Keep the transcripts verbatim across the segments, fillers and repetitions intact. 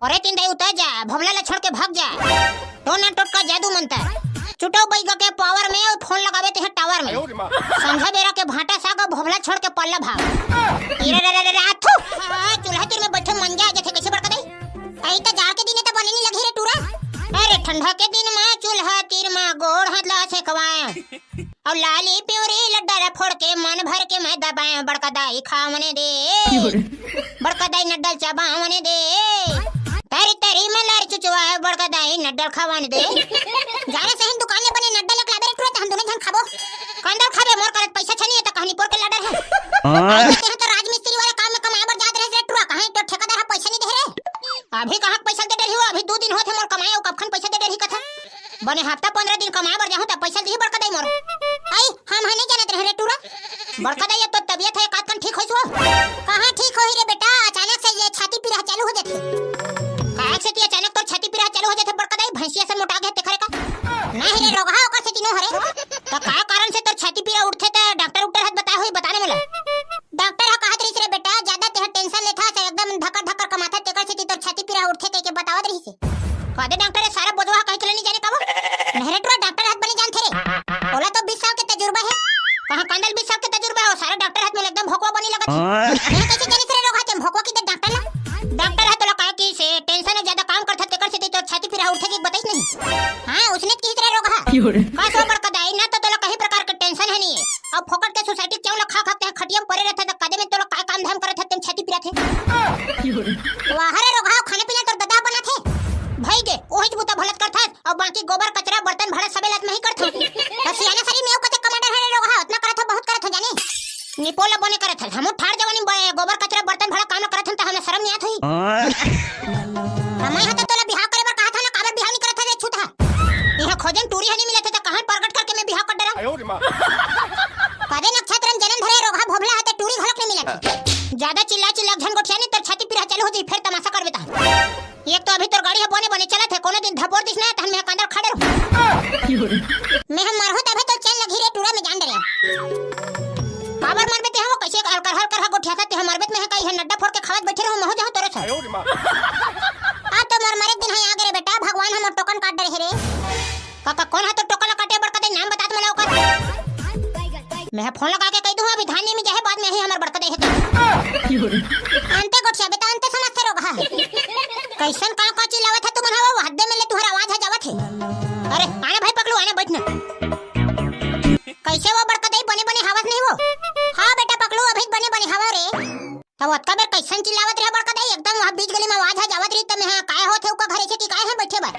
अरे तीन दाई उतर जा, भोभला ला छोड़ के भाग जा। टोना टोटका जादू मंतर। चुटऊ बइगा के पावर में अउ फोन लगावे ते हे टावर में। संझा बेरा के भांटा साग अउ भोभला छोड़ के पल्ला भाग। इरे रे रे रे रे, आथू। हाँ, चूल्हा तीर में बइठे मंजा आ जाथे, कइसे बड़का दाई? अई त जाड़ के दिन त बने नहीं लगही रे टूरा। अरे ठंडा के दिन में चूल्हा तीर में गोड़ हाथ ला सेकवाए। अउ लाली पिवरी लड्डा ला फोड़ के मन भर के मैं दबाए, बड़का दाई खावने दे। बड़का दाई नड्डल चबावने दे। तरी तरी में लर चुचवा, बड़का दाई नड्डल खावने दे। जाने सही दुकान ले बने नड्डल एक लाबे रे टूरा, त हम दोनों झन खाबो। कंदल खाबे, मोर करत पैसा छनी हे त कहनी पोर के लडर है। हाँ। अरे ते ह तो राजमिस्त्री वाला काम में कमाए बर जात रहे रे टूरा, कहाँ तो ठेकेदार ह पैसा नहीं दे रे। अभी कहाँ पैसा दे डरही हो, अभी दू दिन होत हे मोर कमाए, अउ कबखन पैसा दे डरही कथा। बने हफ्ता पंद्रह दिन कमाए बर जाहूं त पैसा दिही बड़का दाई मोर। आई, हम ह नहीं जानत रहे रे टूरा। बड़का दाई, अब तो तबियत है, एक आध कन ठीक होइस हो। कहाँ ठीक होही रे बेटा, अचानक से ये छाती पीरा चालू हो जाथे। काहे से ती अचानक तोर छाती पीरा चालू हो जाथे बड़का दाई, भैंसिया से मोटा गए तेखरे का? नहीं रे रोगहा, ओकर से तीनों हरे। त का कारण से तोर छाती पीरा उठथे त डॉक्टर उक्टर हाथ बताए होही, बता ना मोला। डॉक्टर ह कहत रहिस रे बेटा, ज्यादा तेह टेंशन लेथस, एकदम धकर धकर कमाथस, तेकर सेती तोर छाती पीरा उठथे कहिके बतावत रहिस हे। का दे डॉक्टर, ये सारा बोझवा ह कहीं चले नहीं जाने का वो? नहीं रे टूरा, डॉक्टर हाथ बने जानथे रे। ओला तो बीस साल के तजुर्बा हे। कहाँ कंदल बीस साल के तजुर्बा हे, सारा डॉक्टर हाथ में एकदम भोकवा बनी लगत हे। हाँ। ये कैसे जानिस रे रोगहा ते भोकवा की दे डॉक्टर ला? डॉक्टर ह तोला कहे कि से टेंशन में ज्यादा काम करथस, तेकर सेती तोर छाती पीरा उठथे कि बताइस नहीं? हाँ, उसने किहिस रे रोगहा। का सो बड़का दाई, ना तो तोला कहीं प्रकार के टेंशन है नहीं। अब फोकट के सोसाइटी के चाउर ला खा खा के खटिया में परे रहथे, त कदे में तोला काय काम धाम करत हे, तेन छाती पिराथे। वाह रे रोगहा, खाना पीना तोर ददा बनाथे। भई गे, ओहिच बुता भलत करथस, अउ बाकी गोबर, कचरा, बर्तन, भाड़ा सबे लत में ही करथस। त सियाना सरी में कते कमांडर हे रे रोगहा, ओतना करत हो, बहुत करत हो जाने। निपोला बने करत हस, हमू ठाड़ जवानी ब-, गोबर, कचरा, बर्तन, भाड़ा काम ला करत हन, त हमला शरम नहीं आत होही। मैं ह त तोला बिहाव करे बर कहा था ना, काबर बिहाव नहीं करत हस रे छूतहा? इहाँ खोजन टूरी ह नहीं मिलत हे, त कहाँ प्रगट करके मैं बिहाव कर डरा? कदे नक्षत्र में जन्म धरे रोगहा भोभला ह, त टूरी घलक नहीं मिलत हे। ज्यादा चिल्ला चिल्ला झन गोठिया नहीं, तोर छाती पीरा चालू हो जाही, फेर तमाशा करबे त। एक तो अभी तोर गाड़ी ह बने बने चलत हे, कोनो दिन धपोर दिस ना, तहन मैं ह कांदर खड़े रहूं। मैं ह मरहूं तभे तो चैन लगही रे टूरा, में जान डरे। काबर मरबे ते ह, वो कैसे हलकर हलकर ह गोठियाथस ते ह, मरबे त मैं ह कई ह नड्डा फोड़ के खावत बैठे रहूं, महू जाहूं तोरे से। अब तो मोर मरे के दिन ह आ गे रे बेटा, भगवान ह मोर टोकन काट डरे हे रे। काका, कौन ह तोर टोकन ला काटे बड़का दाई, नाम बतात मोला ओकर। मैं ह फोन लगा के कहि दूं, अभी धान नहीं मिंजाहे, बाद में ही हमर बड़का दाई हे तो। अंते गोठिया बेटा, अंते समझ से रोगहा। कैसन कांव कांव चिल्लावत ह तुमन ह, वो हद्दे में ले तुहर आवाज ह जावत हे। अरे, आना भाई पकलू, आना बैठ ना। कैसे वो बड़का दाई, बने बने हावस नहीं वो? हाँ बेटा पकलू, अभी बने बने हावंव रे। तब ओतका बेर कैसन चिल्लावत रहे बड़का दाई, एकदम वहाँ बीच गली में आवाज ह जावत रही, त मैं ह काय होत हे ओका घरे से कि काय ह बैठे बर।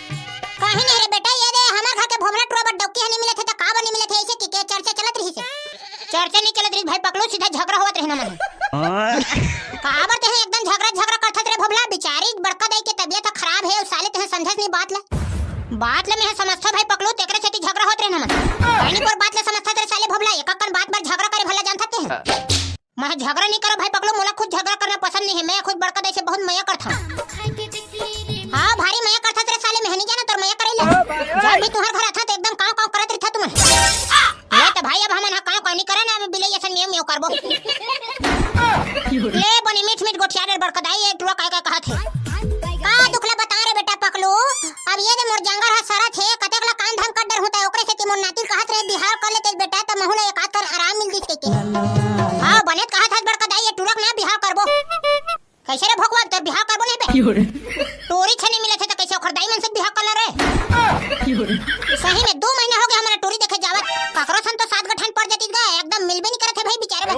कहीं नहीं रे बेटा, ये दे हमर घर के भोभला टूरा बर डौकी ह नहीं मिलत हे, त का बर नहीं मिलत हे, ऐसे कि के चर्चा चलत रहिस हे। चर्चा नहीं चलत रहिस भाई पकलू, सीधा झगड़ा होवत रहे ना मन। काबर ते ह एकदम झगड़ा झगड़ा करथस रे भोभला, बिचारी बड़का दाई के तबियत ह खराब हे, अउ साले ते ह समझस नहीं बात ला। बात ला मैं ह समझथों भाई पकलू, तेकरे सेती झगड़ा होत रहे ना मन। कहीं नहीं पर बात ला समझथस रे साले भोभला, एक अकन बात बर झगड़ा करे भला जानथस ते ह। मैं झगड़ा नहीं करों भाई पकलू, मोला खुद झगड़ा करना पसंद नहीं हे। मैं खुद बड़का दाई से बहुत मया करथों। हाँ, भारी मया करथस रे साले, मैं नहीं जानों तोर मया करे ला। जब भी तुहर घर आथों त एकदम कांव कांव करत रहिथस तुमन। ले त भाई, अब हमन ह कांव कांव नहीं करन, अब बिलई असन म्याऊं म्याऊं करबो। ले बने मीठ मीठ गोठिया डर बड़का दाई, ये टूरा काय काय कहत हे। का दुख ला बता रे बेटा पकलू, अब ये दे मोर जांगर ह सरत हे, कतेक ला काम धाम कर डरहूं त ओकरे सेती मोर नाती कहत रहे बिहाव कर लेते बेटा, त महू ला एक आध कन आराम मिल जतिस कहिके। हाँ, बने त कहत हस बड़का दाई, ये टूरा के ना बिहाव करबो। कैसे रे भोकवा, तोर बिहाव करबो नहीं बे? टूरी छनी मिलत हे त कैसे ओखर दाई मन से बिहाव कर ला रे? सही में दू महीना हो गे हमर टूरी देखे जावत, ककरो सन तो सात गो ठन पर जतिस गा, एकदम मिलबे नहीं करत हे भाई बिचारे बर।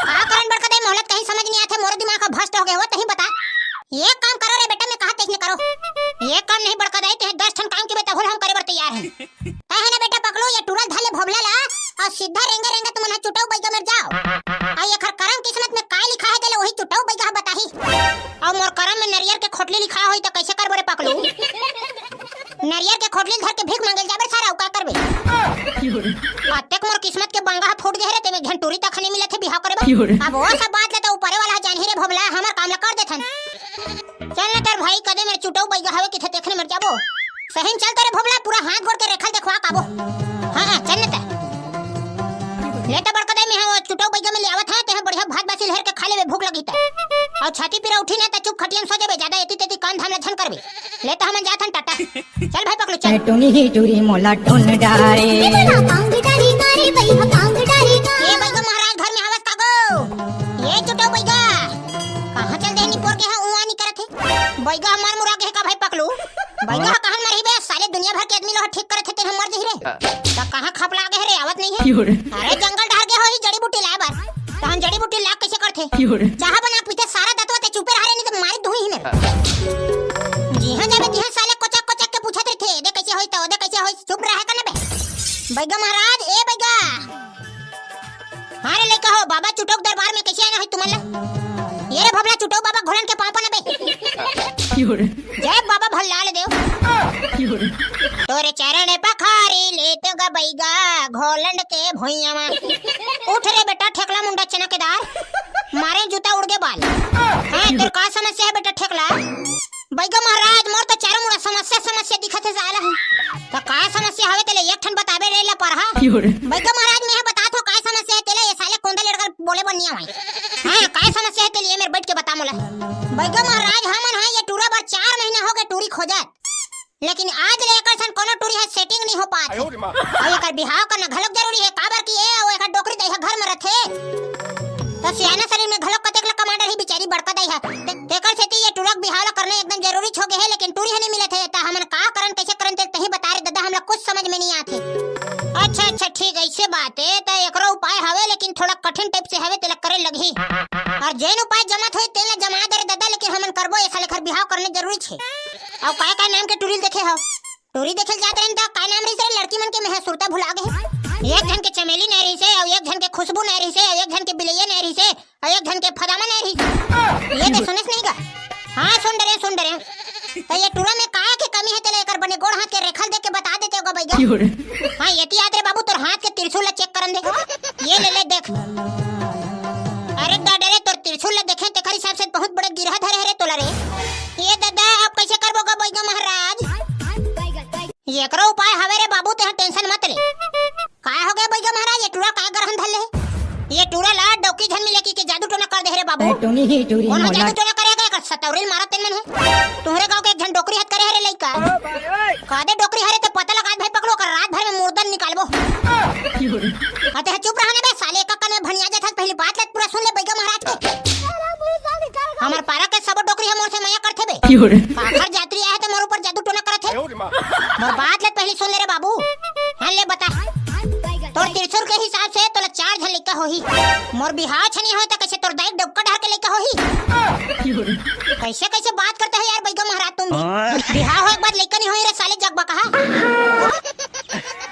का करन बड़का दाई, मोला त कहीं समझ नहीं आथे, मोरो दिमाग ह भ्रष्ट हो गे हो, तहीं बता। एक काम करो रे बेटा, मैं कहत तइसने करो। एक काम नहीं बड़का दाई, ते दस ठन काम के बेटा होल हम करे बर तैयार हन। तैं हे ना बेटा पकलू, ये टूरा ल धर ले भोभला ला, अउ सीधा रेंगे रेंगे तुमन ह चुटऊ बइगा मेर जाव। अउ एखर करम किस्मत में काय लिखा हे, तेला वही चुटऊ बइगा ह बताही। अउ मोर करम में नरियर के खोटली लिखा होही त कैसे करबो रे पकलू? नरियर के खोटली ल धर के भीख मांगे ल जाबे सारा, अउ का करबे? अतेक मोर किस्मत के बंगा ह फूट गे हे रे, तेमे एक झन टूरी तक नहीं मिलत हे बिहाव करे बर। अब वो सब बात ला त ऊपरे वाला ह जानही रे भोभला, हमर काम ला कर देथन। चल ना तोर भाई, कदे मेर चुटऊ बइगा हवे किथे तेखने मेर जाबो। सही में चल तोरे भोभला, पूरा हाथ गोड़ के रेखा ल देखवा के आबो। हाँ, हाँ, चल ना ते। ले त बड़का दाई, मैं ह वो चुटऊ बइगा में ले आवत हंव, तेहा हे भात बासी लहर के खा लेबे, भूख लगही त। अउ छाती पीरा उठी ना त चुप खटिया म सो जाबे, जादा एती तेती काम धाम ला झन करबे। ले त हमन जाथन टाटा। चल भाई पकलू, चल। टुनी ही टुरी मोला टोन डारे। ए बइगा महाराज घर में हवस का गो? ए चुटो बइगा, कहाँ चल देहे निपोर के हा उआनी करत हे? बइगा हमार मुरा के हे का भाई पकलू? बइगा हा कहाँ मरही बे? साले दुनिया भर के आदमी लोहा ठीक करत हे, तेन हा मर जही रे। त कहाँ खपला गे हे रे, आवत नहीं हे? अरे जंगल डहर गे होही जड़ी बूटी लाए बर। तहन जड़ी बूटी लाग कइसे करथे? चाहा बना के पीथे सारा दतवा ते चुपे रहा रे, नहीं त मारी दुही ही मेरे। जिहाँ जाबे तिहाँ साले कोचक कोचक के पूछत रहिथे, "एदे कइसे होइस त ओदे कइसे होइस?" चुप रहे का ना बे। बइगा महाराज, ए बइगा। हाँ रे लइका हो, बाबा चुटोक दरबार में कइसे आना होही तुमन ला? ये रे भबला चुटोक बाबा घोलन के पाँव पना बे। जय बाबा भल्लाल देव। तोरे चरण पखारी लेत गा बइगा घोलन के भुइयां मा। उठ रे बेटा ठेकला मुंडा चना के दार, मारे जूता उड़ गे बाल। हैं, तोर का समस्या हे बेटा ठेकला? बइगा महाराज, मोर तो चारों मुड़ा समस्या समस्या दिखत हे साला। त का समस्या हवे तेला एक ठन बताबे रे ला परहा। बइगा महाराज, मैं ह बतात हो का समस्या हे तेला, ये साले कोंदा लेड़कर बोले बर नइ आवय। हाँ, का समस्या हे तेला ये मेर बइठ के बता मोला। बइगा महाराज, हमन ह ये टूरा बर चार महीना हो गे टूरी खोजत, लेकिन आज ले एकर सन कोनो टूरी ह सेटिंग नइ हो पात हे। अउ एकर बिहाव करना घलोक जरूरी हे, काबर कि ए अउ एकर डोकरी दई ह घर म रथे। त सियाना शरीर में घलोक कतेक ला कमा डरही बिचारी बड़का दई ह। ते-, तेकर सेती ये टूरा के बिहाव ला करना एकदम जरूरी हो गे हे, लेकिन टूरी ह नइ मिलत हे। त हमन का करन, कइसे करन, ते तही बता रे ददा, हमला कुछ समझ में नइ आत हे। अच्छा, अच्छा, ठीक, अइसे बात हे, त एकरो उपाय हवे, लेकिन थोड़ा कठिन टाइप से हवे, तेला करे लगही। अउ जेन उपाय जमत होही, तेला जमा दे रे ददा, लेकिन हमन करबो, ए साले घर बिहाव करने जरूरी छे। अउ काय काय नाम के टूरी ल देखे हव? टूरी देखे ल जात रहेन त काय नाम रहिस रे लड़की मन के, मैं ह सुरता भुला गे। एक झन के चमेली नाय रहिस हे, अउ एक झन के खुशबू नाय रहिस हे, अउ एक झन के बिलैया नाय रहिस हे, अउ एक झन के फदामा नाय रहिस। ये ते सुनेस नहीं गा? हाँ, सुन डरे, सुन डरे। त ये टूरा में काय के कमी हे, तेला एकर बने गोड़ हाथ के रेखा ल देख के बता देते होगा बइगा। हाँ, एती आत रे बाबू, तोर हाथ के त्रिशूल ला चेक करन दे। ये ले, ले, देख। अरे गा डरे, तोर त्रिशूल ला देखे, तेकर हिसाब से बहुत बड़े गिरहा धरे हरे तोला रे। ये ददा, अब कइसे करबो गा बइगा महाराज? एकरो उपाय हवे रे बाबू, तेहा टेंशन मत ले। काय हो गे बइगा महाराज, ये टूरा काय गरहन धर ले? ये टूरा ला डौकी झन मिले कहिके जादू टोना कर दे रे बाबू। ए टूनी ही टूरी कोनो मोला जादू टोना करे गा, एकर सतौरी ल मारत तेन मन हे। तुहरे गांव के एक झन डोकरी हत करे हरे लइका। कादे डोकरी हरे ते पता लगा भाई पकलू, ओकर रात भर में मुर्दा निकालबो। अते चुप रहा ना बे साले, एक कन में भनिया जाथस, पहली बात ले पूरा सुन ले बइगा महाराज के। हमर पारा के सबो डोकरी ह मोर से मया करथे बे। काखर जातरी आए हे त मोर ऊपर जादू टोना करत हे। मोर बात ले पहली सुन ले रे बाबू। हाँ ले बता। तोर त्रिशूल के हिसाब से तोला चार झन लइका होही। मोर बिहाव छनी होय त कइसे तोर दाई डौका डहर के लइका होही? कइसे कइसे बात करते हो यार बइगा महाराज तुम भी। बिहाव होय के बाद लइका नइ होही रे साले जगबा कहा।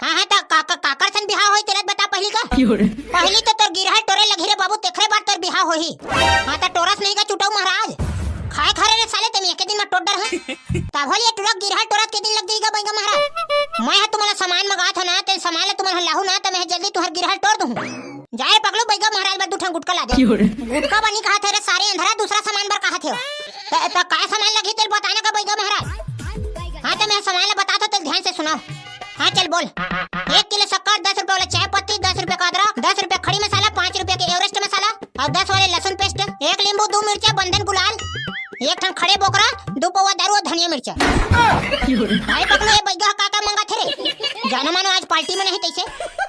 हाँ, हाँ, त का, का, काकर सन बिहाव होही तेला बता पहली का? पहली तो तोर गिरहा ल टोरे लगही रे बाबू, तेखरे बाद तोर बिहाव होही। हाँ, त टोरस नहीं का चुटऊ महाराज। खाए खा रे साले, तेमे एके दिन में टोट डर है। तब होले टूरा गिरहा ल टोरत के दिन लग जाही गा बइगा महाराज। मैं ह तुमन ला सामान मंगात हो ना, ते सामान ला तुमन ह लाहू ना, त मैं ह जल्दी तुहर गिरहा ल टोर दूहूँ। जा रे पकलू बइगा महाराज बर दू ठन गुटका ला दे। गुटका बर नइ कहत हे रे सारे अंधरा, दूसरा सामान बर कहत हे। त, त काय सामान लगही तेला बताना का बइगा महाराज? हाँ, त मैं सामान ला बतात हो, तेला ध्यान से सुनव। हाँ, चल बोल। एक किलो शक्कर, दस रुपया वाला चाय पत्ती, दस रुपया का अदरक, दस रुपया खड़ी मसाला, पाँच रुपया के एवरेस्ट मसाला अउ दस वाले लहसुन पेस्ट, एक नींबू, दू मिर्चा, बंधन गुलाल, एक ठन खड़े बोकरा, दू पौवा दारू अउ धनिया मिर्चा। भाई पकलू, ए बइगा ह का का मंगाथे रे? जानो मानो आज पार्टी में नहीं तइसे।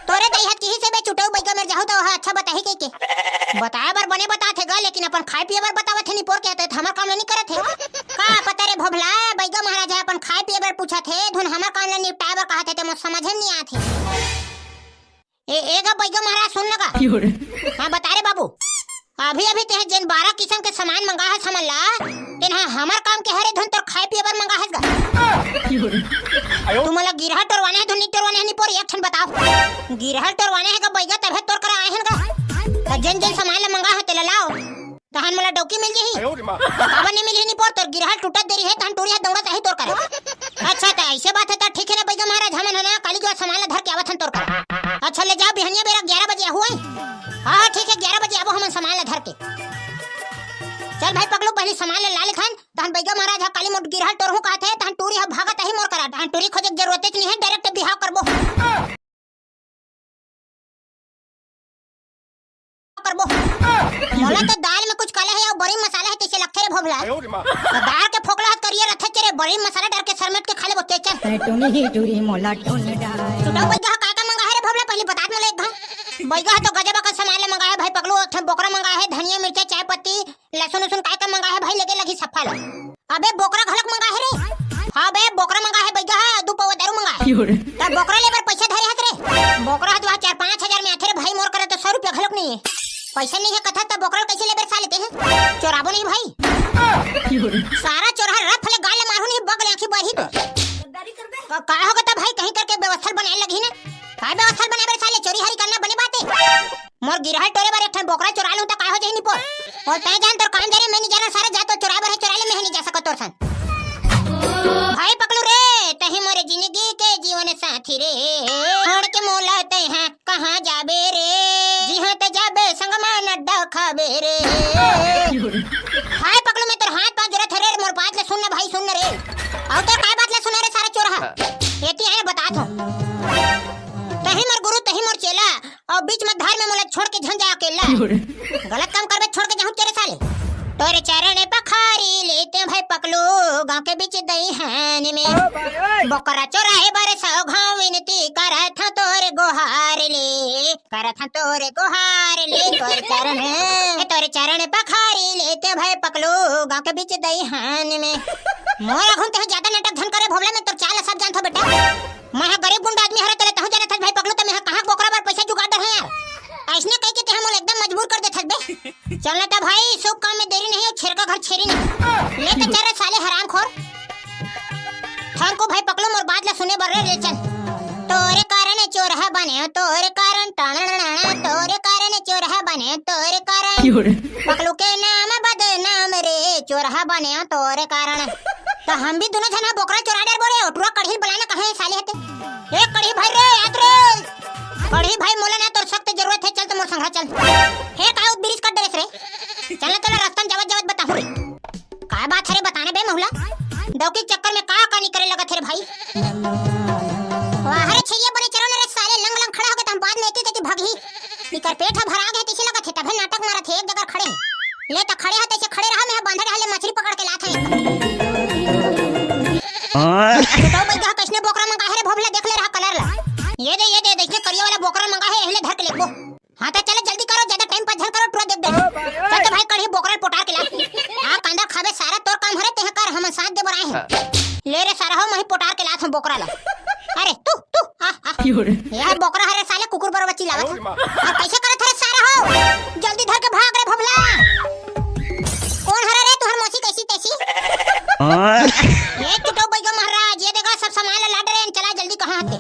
तोरे दाई हत किही से बे चुटऊ बइगा मेर जाहू त ओहा अच्छा बताही कहिके। बताए बर बने बतात हे गा, लेकिन अपन खाए पिए बर बतावत हे निपोर के, त हमर काम ल नइ करत हे। का पता रे भोभला, बइगा महाराज ह अपन खाए पिए बर पूछत हे, धुन हमर काम ल निपटाए बर कहत हे, ते मोर समझे म नइ आत हे। ए, ए गा बइगा महाराज सुन न गा। हाँ बता रे बाबू। अभी अभी तेह जेन बारह किसम के सामान मंगा हस हमन ला, तेन ह हमर काम के हरे धुन तोर खाए पिए बर मंगा हस गा। तुमन ला गिरहा टोरवाना हे धुन नइ टोरवाना हे निपोर एक ठन बताव। गिरहा टोरवाना हे गा बइगा तभे तोर करा आए हन गा। त जेन जेन सामान ला मंगा हस तेला लाव। तहन मोला डौकी मिल जही। त काबर नइ मिलही निपोर, तोर गिरहा ल टूटत देरी हे, तहन टूरी ह दौड़त आही तोर करा। अच्छा, त अइसे बात हे, त ठीक हे ना बइगा महाराज, हमन ह ना काली जुआ सामान ला धर के आवत हन तोर करा। अच्छा, ले जाव, बिहनिया बेरा ग्यारह बजे आहू, आय? हाँ, हाँ, ठीक हे, ग्यारह बजे आबो हमन सामान ला धर के। चल भाई पकलू, पहली सामान ला ला लेथन, तहन बइगा महाराज ह काली मोर गिरहा ल टोरहूँ कहत हे, तहन टूरी ह भागत आही मोर करा, तहन टूरी खोजे के जरूरतेच नइ हे, direct बिहाव करबो। करबो। मोला तो दाल में कुछ काला हे अउ बड़ी मसाला हे तइसे लगथे रे भोभला। तो दाल के फोकला हत करिया रथे रे, बड़ी मसाला डार के सरमेट के खा लेबो ते चल। तै टुनी ही टुरी मोला टुन डाय। चुटऊ बइगा ह काय का मंगा हे रे भोभला, पहिली बतात मोला एक घांव। बइगा ह तो गजब अकन सामान ले मंगा हे भाई पकलू, एक ठन बोकरा मंगा हे, धनिया, मिर्चा, चाय पत्ती, लहसुन उसुन काय का मंगा हे भाई, लेके लगही सफा ला। अबे बोकरा घलक मंगा हे रे। हाँ बे, बोकरा मंगा हे बइगा ह, दू पौवा दारू मंगा हे। त बोकरा ले बर पइसा धरे हस रे? बोकरा ह तो चार पाँच हजार में आथे रे भाई, मोर करा तो सौ रुपया घलक नइ हे। पइसा नइ हे कथा त बोकरा ल कइसे ले बर साले ते ह? चोराबो नहीं भाई। सारा चोरहा रथ ले गाल ले मारहूं नहीं, बगल आंखी बारही तो। का, का होगे त भाई, कहीं करके व्यवस्था बनाए लगही ना। का व्यवस्था बनाए बर साले, चोरी हरी करना बने बात हे? मोर गिरहा टोरे बर एक ठन बोकरा चोरा लूं त का हो जाही निपोर? अउ तैं जान तोर काम जाने, मैं नइ जानंव सारा, जा तो चोराए बर हे चोरा ले, मैं नइ जा सकंव तोर संग। भाई पकलू रे, तहीं मोरे जिनगी के जीवन साथी रे, छोड़ के मोला तैं हा कहाँ जाबे रे? जिहाँ त जाबे संग मा अड्डा खाबे रे। भाई पकलू, मैं तोर हाथ पांव जोरत हंव रे, मोर बात ला सुन ना भाई, सुन ना रे। अउ तोर काय बात ला सुनंव रे सारा चोरहा? एती आय बतात हंव। तहीं मोर गुरु, तहीं मोर चेला, अउ बीच म धार में मोला छोड़ के झन जा अकेला। गलत काम करबे, छोड़ के जाहूं तेरे साले। तोरे चरण पखारी लेते भाई पकलू, गांव के बीच दईहान में। बोकरा चोराए बर सौ घांव विनती, करत हंव तोरे गोहार ले, करत हंव तोरे गोहार ले, तोरे चरण, ए तोरे चरण पखारी लेते भाई पकलू, गांव के बीच दईहान में। मोर आघू म तैं जादा नाटक झन करे भोभला, मैं तोर चाल सब जानथंव बेटा। मैं हा गरीब गुंडा आदमी हरंव, तेला तहूं जानथस भाई पकलू, त मैं हा कहां बोकरा बर पइसा जुगाड़ डरहूं यार। अइसने कहिके तैं हा मोला एकदम मजबूर कर देथस बे। चल ना त भाई, शुभ काम में देरी नहीं अउ छेरका घर छेरी नहीं। ले त चल रे साले हरामखोर। थैंक यू भाई पकलू, मोर बात ला सुने बर रे, ले चल। तोरे कारण चोरहा बनेंव, तोरे कारण, टणणणण, तोरे कारण चोरहा बनेंव, तोरे कारण। पकलू के नाम बदनाम रे, चोरहा बनेंव तोरे कारण। त हम भी दूनों झन हा बोकरा चोरा डरबो रे, ओ टुरा कड़ही ल बला ना, कहां हे साले ह ते। ए कड़ही भाई रे, आत रे। कड़ही भाई, मोला ना तोर सख्त जरूरत हे, चल त मोर संघरा चल। हे का उत बिरिस कट डरेस रे? चल ना तोला रस्ता म जावत जावत बताहूं रे। का बात हरे बताने बे महुला? डौकी के चक्कर में का का नइ करे लगत हे रे भाई? वाह रे छैया, बने चलो ना रे साले, लंग लंग खड़ा होगे त हम बाद में एती तेती भगही। इकर पेट ह भरा गे तइसे लगत हे, तभे नाटक मारत हे, एक जगह खड़े हे। ले त खड़े ह, तइसे खड़े रहा, मैं ह बांधा डाले मछरी पकड़ के लात हंव। तो बइगा कइसने बोकरा मंगा हे रे भोभला, देख ले रहा कलर ला। ये दे, ये दे, देखने करिया वाला बोकरा मंगा हे, एहले धर के लेबो। हाँ त चल जल्दी करो, जादा टाइम पास झन करो, टुरा देख दे। चल त भाई कड़ही बोकरा ल पोटार के ला। हाँ कांदा खाबे सारा, तोर काम हरे, तेहा कर, हमन साथ दे बर आए हन। ले रे सारा हो, मैं ही पोटार के लात हंव बोकरा ला। अरे तू, तू, आ, आ। यह बोकरा हरे साले, कुकुर बरोबर चिल्लावत हे। अउ कइसे करत हरे सारा हो? जल्दी धर के भाग रे भोभला। कोन हरे रे तुंहर मौसी कइसी तइसी? ये चुटऊ बइगा महाराज, ये देखा सब सामान ला लाद डरेन, चला जल्दी कहां हते।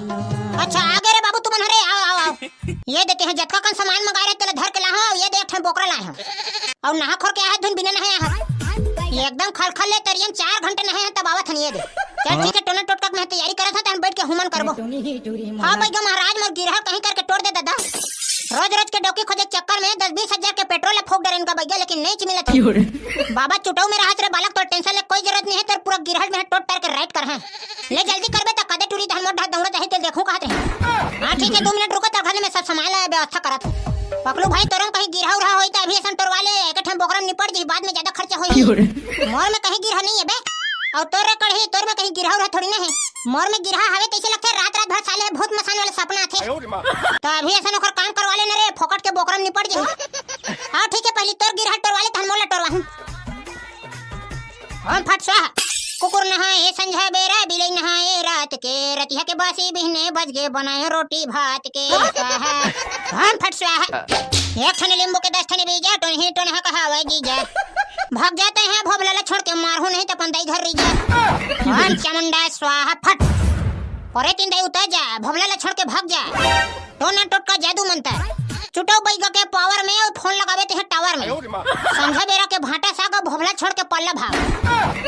अच्छा आ गे रे बाबू तुमन हरे, आओ, आओ, आओ। ये दे तेहा जतका कन सामान मंगाए रहे तेला धर के लाहूं, ये दे एक ठन बोकरा लाए हंव। अउ नहा खोर के आए हस धुन बिना नहाए हस। ये एकदम खलखल ले तरिया म चार घंटा नहाए हंव तब आवत हंव ये दे। चल ठीक हे टोना टोटका के मैं तैयारी करत हंव, तहन बइठ के हुमन करबो। हाँ बइगा महाराज मोर गिरहा कहीं करके टोर दे ददा। रोज रोज के डौकी खोजे के चक्कर में दस बीस हजार के पेट्रोल ला फूंक डरेन का बइगा, लेकिन नइ मिलत हे। बाबा चुटऊ में रहत रे बालक, तोर टेंशन ले कोई जरूरत नइ हे, तोर पूरा गिरहा में टोट टार के राइट करहूं। ले जल्दी करबे त कदे टूरी तहन मोर डहा दौड़ा जाही तेला देखहूं कहत रहें। हाँ ठीक हे, दू मिनट रुको, तोर घर में सब सामान ला व्यवस्था करत हंव। पकलू भाई तोर में कहीं गिरहा उरहा होही त अभी असन टोरवा ले, एक ठन बोकरा म निपट जाही, बाद में जादा खर्चा होही। मोर में कहीं गिरहा नइ हे बे। अउ तोर रे कड़ही, तोर में कहीं गिरहा उरहा थोड़ी ना हे। मोर में गिरहा हवे तइसे लगथे, रात रात भर साले ह भूत मसान वाला सपना आथे। त अभी असन ओकर काम करवा ले ना रे, फोकट के बोकरा म निपट जाही। हाँ ठीक हे, पहिली तोर गिरहा टोरवा ले तहन मोला टोरवाहूं। ओम फट स्वाहा। कुकुर नहाए संझा बेरा, बिलई नहाए रात के, रतिहा के बासी बिहने बज गे, बनाए रोटी भात के स्वाहा। ओम फट स्वाहा। एक ठन लींबू के दस ठन बीजा, टोनही टोनहा कहावय जीजा। भाग जा तैं हा भोभला ला छोड़ के, मारहूं नहीं त अपन दाई घर रीजा। ओम चामुंडा स्वाहा फट। अरे तीन दाई उतर जा, भोभला ला छोड़ के भाग जा। टोना टोटका जादू मंतर। चुटऊ बइगा के पावर में अउ फोन लगावे तेहा टावर में। संझा बेरा के भांटा साग अउ भोभला छोड़ के पल्ला भाग।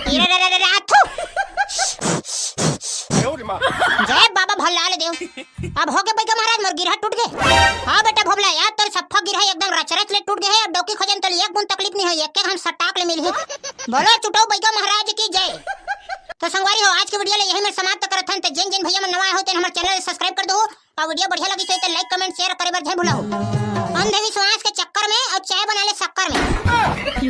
इरे रे रे रे रे, आ, थू। जय बाबा भल्लाल देव। अब होगे बइगा महाराज, मोर गिरहा टूट गे। हाँ बेटा भोभला, यार तोर सफ्फा गिरहा एकदम रचरच ले टूट गे हे। अब डौकी खोजे म तोला एक बूंद तकलीफ नइ होही, एक एक हम सटाक ले मिलही। बोलो चुटऊ बइगा महाराज की जय। त संगवारी हो, आज के वीडियो ला यही में समाप्त करत हन। त जेन जेन भइया मन नवा आए हो तेन हमर चैनल ला सब्सक्राइब कर दो। अउ video बढ़िया लगिस होही त like, comment, share करे बर झन भुलाहू। अंधविश्वास के चक्कर में अउ चाय बना ले शक्कर में।